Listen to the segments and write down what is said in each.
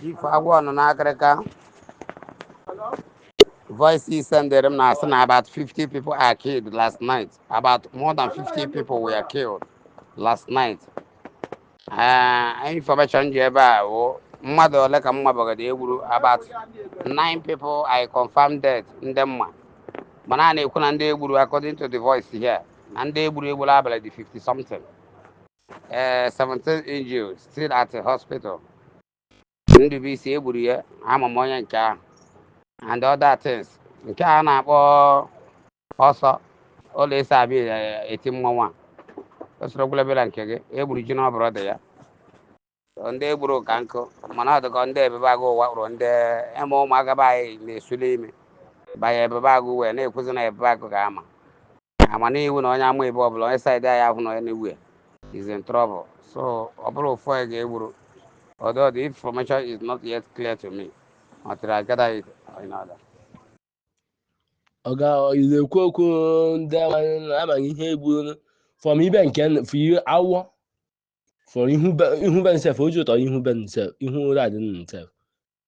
Chief Agwọ nọ n'akịrịka. Voice he sendere m na-asị na about 50 people are killed last night. About more than 50 people were killed last night. Information ji ebe a wụ mmadụ ole ka mma bọgada egburu, about 9 people I confirm dead, ndị mma, mana a na-ekwu na ndị egburu, according to the voice here, na ndị egburu egburu abalị dị 50 something. 17 injured, still at the hospital. Ndubuisi egburu ya, ama m onye nke ahụ and other things. Nke a na-akpọ ọsọ ụlọ ịsa abịa eti mmọnwụ a o soro gwulebela nke gị egburu ji na brother ya. So ndị egburu ka nkụ, mana ọ dịka ndị Ebube Agụ wakporo ndị eme ụmụaka be anyị na-esuli ime banye Ebube Agụ wee na-ekwuzi na Ebube Agụ ga-ama ama n'iwu na onye ama ebe ọbụla onye side anyị ahụ na onye na-ewu ya is in trouble. So ọ bụrụ ofu onye ga-egburu, although the information is not yet clear to me until I gather it in order. Ọga ekwu okwu ndị amaghị ihe egburu from ibe nke for ihe awọ for ihu be, ihu be nsef oji ụtọ ihu be nsef, ihu rad nsef,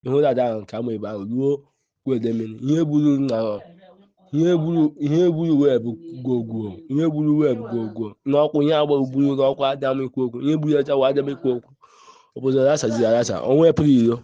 ihu rad ahụ ka ama ebe ahụ ruo wedemini. Ihe gburu na ihe gburu wee bụ gwogwo, ihe gburu wee bụ gwogwo n'ọkwụ, ihe agba gburu n'ọkwa adam ikwu okwu, ihe gburu ya chawa adam ikwu okwu. Obodo arasaziri arasa, onwe pụrụ iro.